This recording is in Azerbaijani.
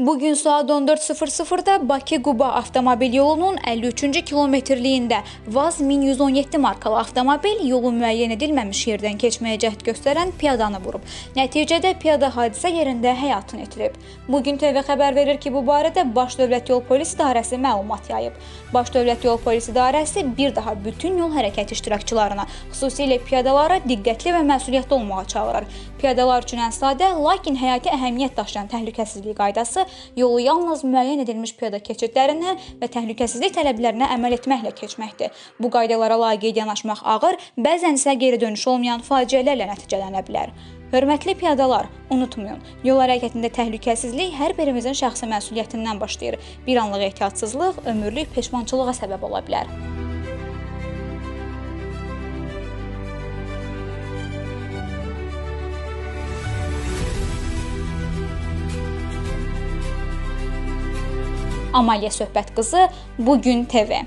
Bugün saat 14:00-da Bakı-Quba avtomobil yolunun 53-cü kilometrliyində VAZ 1117 markalı avtomobil yolu müəyyən edilməmiş yerdən keçməyə cəhd göstərən piyadanı vurub. Nəticədə piyada hadisə yerində həyatını itirib. Bugün TV xəbər verir ki, bu barədə Baş Dövlət Yol Polisi İdarəsi məlumat yayıb. Baş Dövlət Yol Polisi İdarəsi bir daha bütün yol hərəkəti iştirakçılarına, xüsusilə piyadalara diqqətli və məsuliyyətli olmağa çağırır. Piyadalar üçün ən sadə, lakin həyati əhəmiyyət daşıyan təhlükəsizlik qaydası yolu yalnız müəyyən edilmiş piyada keçidlərindən və təhlükəsizlik tələblərinə əməl etməklə keçməkdir. Bu qaydalara laqeyd yanaşmaq ağır, bəzən isə geri dönüş olmayan faciələrlə nəticələnə bilər. Hörmətli piyadalar, unutmayın, yol hərəkətində təhlükəsizlik hər birimizin şəxsi məsuliyyətindən başlayır. Bir anlıq ehtiyatsızlıq ömürlük peşmançılığa səbəb ola bilər. Amaliya Söhbət qızı, Bugün TV.